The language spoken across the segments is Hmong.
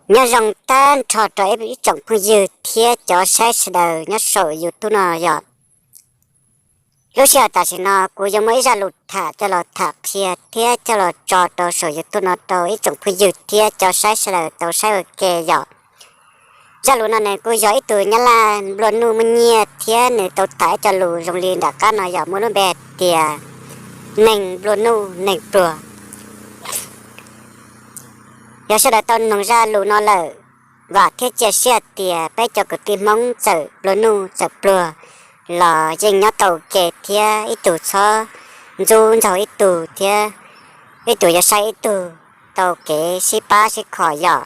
Nyob zoo tag nrho rau ib tsoom phooj ywg thiab cov saib sawv daws nyob saum YouTube no yom. Lub sij hawm tam sim no kuv yuav muaj ib zaj lus tham coj los tham qhia thiab coj los tso rau saum YouTube no rau ib tsoom phooj ywg thiab cov saib sawv daws tau saib ua ke yom. Zaj lus no nws kuj yog ib tug nyab laj nplua nuj muaj nyiaj thiab nws tau tham ib co lus zoo li nram qab no yog muaj lub npe hais tias neeg nplua nuj neeg pluag. Yog sawv daws tau noog zaj lus no lawm, vam thiab cia siab tias peb cov kwv tij Hmoob txawm nplua nuj txawm pluag los yeej nyob tau ua ke thiab ib tug txhob ntxub ntxaug ib tug thiab ib tug yuav saib ib tug tau kev sib pab sib kho yom.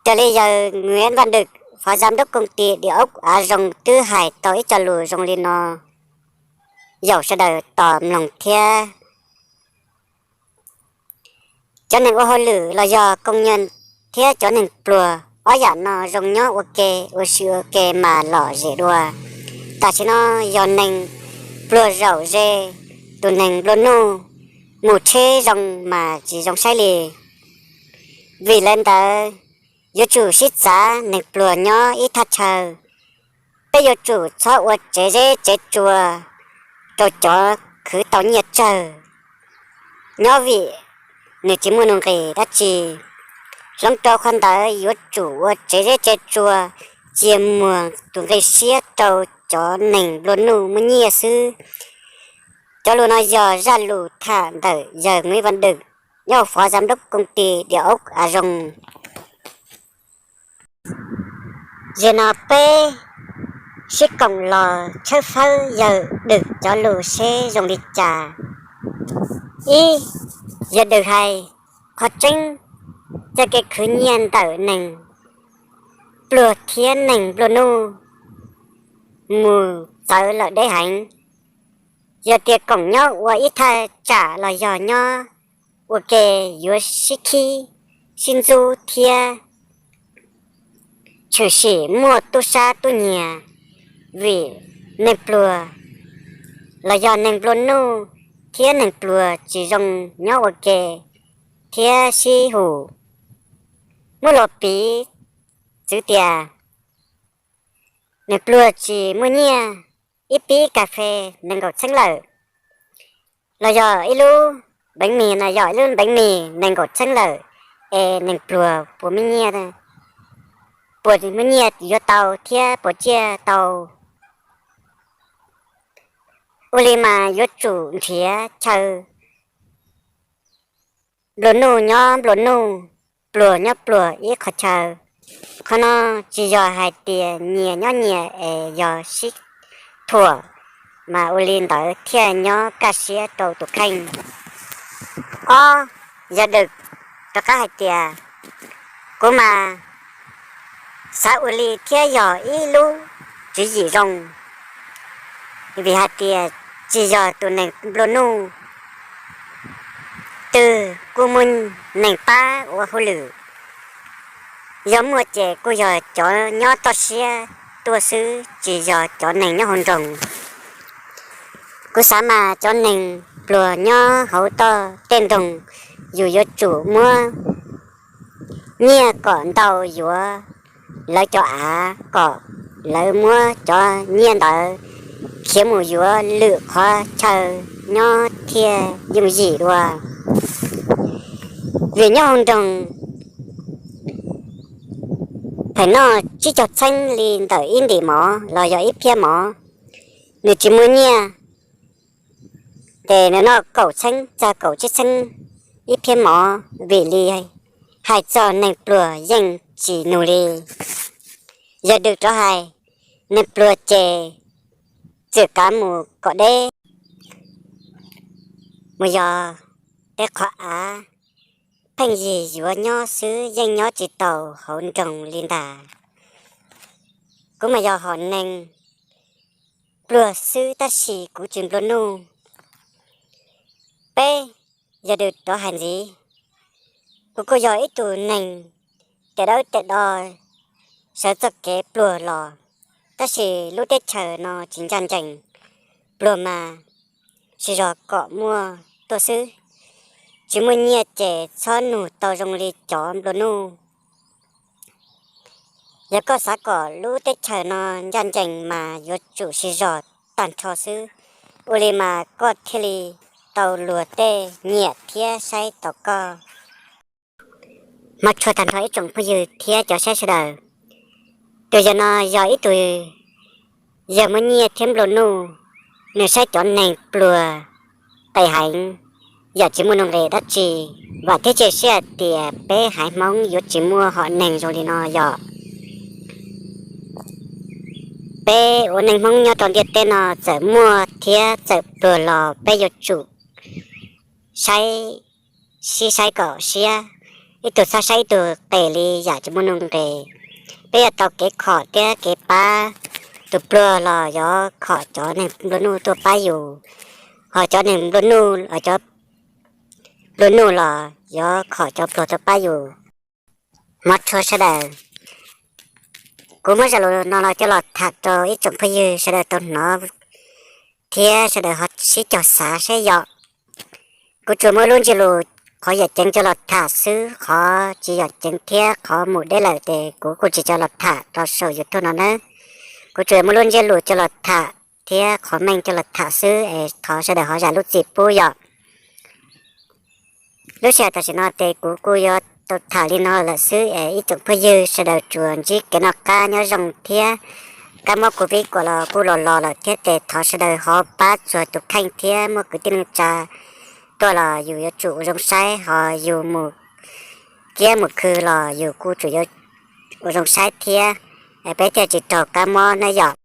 Raws li yawg Nguyễn Văn Đực, Phó Giám đốc Công ty Địa ốc Á Rồng twb hais tau ib co lus zoo li no, yaum sawv daws tos mloog thiab. Cov neeg ua hauj lwm los yog công nhân thiab cov neeg pluag ob yam no zoo nyob ua ke ua si ua ke mas lom zem dua. Tam sim no yog neeg pluag zaum ze, tus neeg nplua nuj mus tsheb zoo mas tsis zoo saib li. Vim lawv ntawd yuav tsum sib txav neeg pluag nyob ib thaj chaw. Peb yuav tsum txhob ua tsev zeb tsev tsua rau cov khwv tau nyiaj tsawg nyob vim nws tsis muaj nuj nqis dab tsi. Hloov rau qhov ntawd yuav tsum ua tsev zeb tsev tsua cia muag tus nqi siab rau cov neeg nplua nuj muaj nyiaj xwb. Cov lus no yog zaj lus tham ntawm yawg Nguyễn Văn Đực, nyob Phó Giám đốc Công ty Địa ốc Á Rồng. Zaum no peb sib koom los tshawb fawb yawg Đực cov lus seb zoo li cas. Ib, yawg Đực hais qhov tseeb, txoj kev khwv nyiaj ntawm neeg pluag thiab neeg nplua nuj mus txawv lawm deb heev. Yog tias koom nyob ua ib thaj tsam los yog nyob ua ke yuav sib khib, sib ntxub thiab tshwm sim muaj tub sab tub nyiag, vim neeg pluag los yog neeg nplua nuj thiab neeg pluag tsis zoo nyob ua ke thiab sib hum. Muab los piv txwv tias neeg pluag tsis muaj nyiaj, ib pib kas fes nees nkaum txheeb lawm, los yog ib lub npeev mis no yog ib lub npeev mis nees nkaum txheeb lawm, es neeg pluag puas muaj nyiaj, puas muaj nyiaj yuav tau thiab puas tsiaj tau? Ua li mas yuav tsum nrhiav chaw nplua nuj nyob nplua nuj, pluag nyob pluag ib qhov chaw. Qhov no tsis yog hais tias nyias nyob nyias es yog sib thuam, mas ua li ntawd thiaj nyob kaj siab rau tus kheej. Ob, yawg Đực rov qab hais tias, kuv mas xav ua li thiab yog ib lub tswv yim zoo, vim hais tias tsis yog tus neeg nplua nuj twg kuj muaj neeg pab ua hauj lwm. Yog muaj ces kuj yog cov nyob toj siab tuaj xwb, tsis yog cov neeg nyob hauv nroog. Kuv xav mas cov neeg pluag nyob hauv toj tej nroog, yus yuav tsum muab nyiaj kom ntau yuav lawv cov av kom lawv muab cov nyiaj ntawd khiav mus yuav lwm qhov chaw nyob thiaj yooj yim dua. Vim nyob hauv nroog, thaum noj tsib caug txheeb li ntawm ib ntim mov los yog ib phiab mov, nws tsis muaj nyiaj, ces nws noj kaum txheeb txog kaum tsib txheeb ib phiab mov. Vim li hais txog neeg pluag yeej tsis nug li. Yawg Đыг rov hais, neeg pluag ces txawm kav mus kom deb, mus yos tej qhov av, pheej yig yuav nyob xwb yeej nyob tsis tau hauv nroog li ntag. Kuv mas yog hom neeg pluag xwb tab sis kuv tsis nplua nuj. Peb, yawg Đыг rov hais ntxiv, kuv kuj yog ib tug neeg tes dawb tes do sawv txoj kev pluag los, tab sis lub teb chaws no tsis ncaj ncees, pluag mas sib zog kom muaj tuaj xwb, tsis muaj nyiaj ces txhob nug tau zoo li cov nplua nuj. Yog koj xav kom lub teb chaws no ncaj ncees mas yuav tsum siv zog tag nrho xwb, ua li mas koj thiaj li tau luag tej nyiam thiab saib taus koj. Hmov tshua tag nrho ib tsoom phooj ywg thiab cov saib sawv daws, tus yawg no yog ib tug yawg muaj nyiaj thiab nplua nuj, nws saib cov neeg pluag qes heev, yam tsis muaj nuj nqis dab tsi. Vam thiab cia siab hais tias peb haiv Hmoob yuav tsis muaj hom neeg zoo li no yom. Peb ua neej Hmoob nyob rau ntiaj teb no txawm muaj thiab txawm pluag los peb yuav tsum saib, sib saib kom siab, ib tug txhob saib ib tug qes li yam tsis muaj nuj nqis. Peb yuav tau kev khom thiab kev pab. Tus pluag los yuav khom cov neeg nplua nuj tuaj pab yus, ho cov neeg nplua nuj, cov nplua nuj los yuav khom cov pluag tuaj pab yus. Hmov tshua sawv daws, kuv muab zaj lus no los coj los tham rau ib tsoom phooj ywg sawv daws tau hnov thiab sawv daws ho sib cog xav saib yom. Kuv tsuas muab lub ntsiab lus qhov yam ceev coj los tham xwb, qhov tsis yam ceev thiab qhov mus deb lawm ces kuv kuj tsis coj los tham rau saum YouTube no nawb. Kuv tsuas muab lub ntsiab lus coj los tham thiab qhov meej coj los tham xwb es thov sawv daws ho zam lub txim pub yom. Lub sij hawm tam sim no ces kuv kuj yuav tau tham li no lawm xwb es ib tsoom phooj ywg sawv daws tsuas ntsib kev noj qab nyob zoo thiab. Kab mob covid kuj los kuj los los lawm thiab ces thov sawv daws ho pab txuag tus kheej thiab muaj kwv tij neej tsa tuaj los yus yuav tsum ua zoo saib, ho yus mus kiab mus khw los yus kuj tsum yuav ua zoo saib thiab, peb thiaj tsis raug kab mob na yom.